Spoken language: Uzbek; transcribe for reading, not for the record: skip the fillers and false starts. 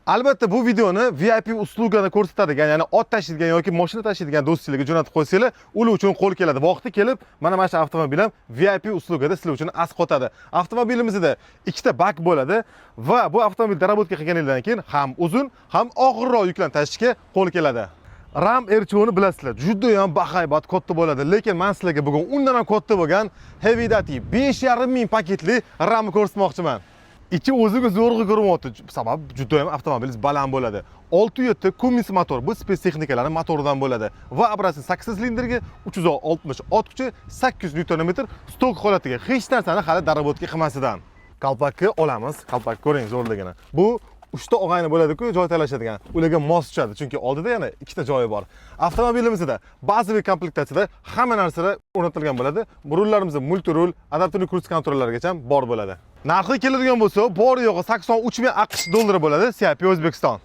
Albatta, bu videoni VIP услуга ni ko'rsatadigan, ya'ni ot tashiydigan yoki mashina tashiydigan do'stlarga jo'natib qo'ysanglar, ular uchun qo'l keladi. Vaqti kelib, mana shu avtomobil ham VIP услуга da sizlar uchun asqotadi. Avtomobilimizda ikkita bak bo'ladi va bu avtomobil доработка qilganingizdan keyin ham uzun, ham og'irroq yuklarni tashishga qo'l keladi. Ram R2 ni bilasizlar, juda ham bahaybat katta bo'ladi, lekin men sizlarga bugun undan ham katta bo'lgan Heavy Duty 5,5 ming paketli ramni ko'rsatmoqchiman. Ichi o'ziga zo'rg'a ko'rinyapti, sabab juda ham avtomobilingiz baland bo'ladi. 6.7 Cummins motor, bu spets texnikalarning motoridan bo'ladi va образцы 8 silindrga 360 ot kuchi, 800 newton metr, stok holatiga, hech narsani hali доработка qilmasidan. Kalpakni olamiz, kalpak ko'ring zo'rligini. Bu uchta og'ayni bo'ladi-ku, joy talashadigan. Ularga mos tushadi, chunki oldida yana ikkita joyi bor. Avtomobilimizda bazaviy komplektatsiyada hamma narsalar o'rnatilgan bo'ladi. Rullarimiz мультируль, адаптивный круиз контроль largacha bor bo'ladi. Narxi keladigan bo'lsa, bor yo'g'i 83 ming AQSh dollari bo'ladi, CIP O'zbekiston.